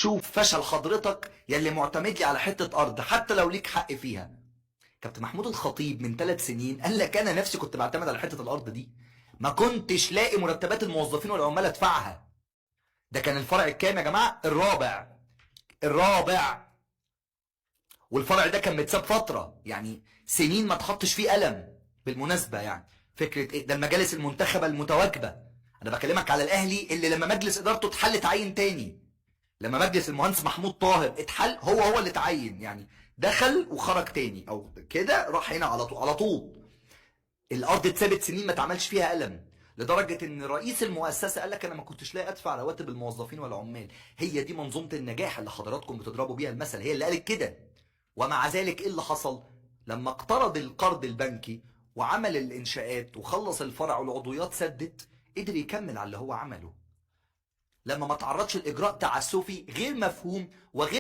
شوف فشل حضرتك يلي معتمد لي على حتة ارض حتى لو ليك حق فيها. كابتن محمود الخطيب من 3 سنين قال لك انا نفسي كنت بعتمد على حتة الارض دي، ما كنتش لاقي مرتبات الموظفين والعمال ادفعها. ده كان الفرع الكام يا جماعة؟ الرابع. الرابع. والفرع ده كان متساب فترة، يعني سنين ما تحطش فيه قلم. بالمناسبة يعني فكرة ايه ده؟ المجالس المنتخبه المتواجبه، انا بكلمك على الاهلي اللي لما مجلس ادارته اتحل اتعين تاني، لما مجلس المهندس محمود طاهر اتحل هو اللي اتعين، يعني دخل وخرج تاني او كده، راح هنا على طول على طول. الارض اتسابت سنين ما اتعملش فيها قلم، لدرجة ان رئيس المؤسسة قال لك انا ما كنتش لاقي ادفع رواتب الموظفين والعمال. هي دي منظومة النجاح اللي حضراتكم بتضربوا بيها المثل، هي اللي قالت كده. ومع ذلك ايه اللي حصل؟ لما اقترض القرض البنكي وعمل الانشاءات وخلص الفرع والعضويات سدت، قدر يكمل على اللي هو عمله. لما ما تعرضش لاجراء تعسفي غير مفهوم وغير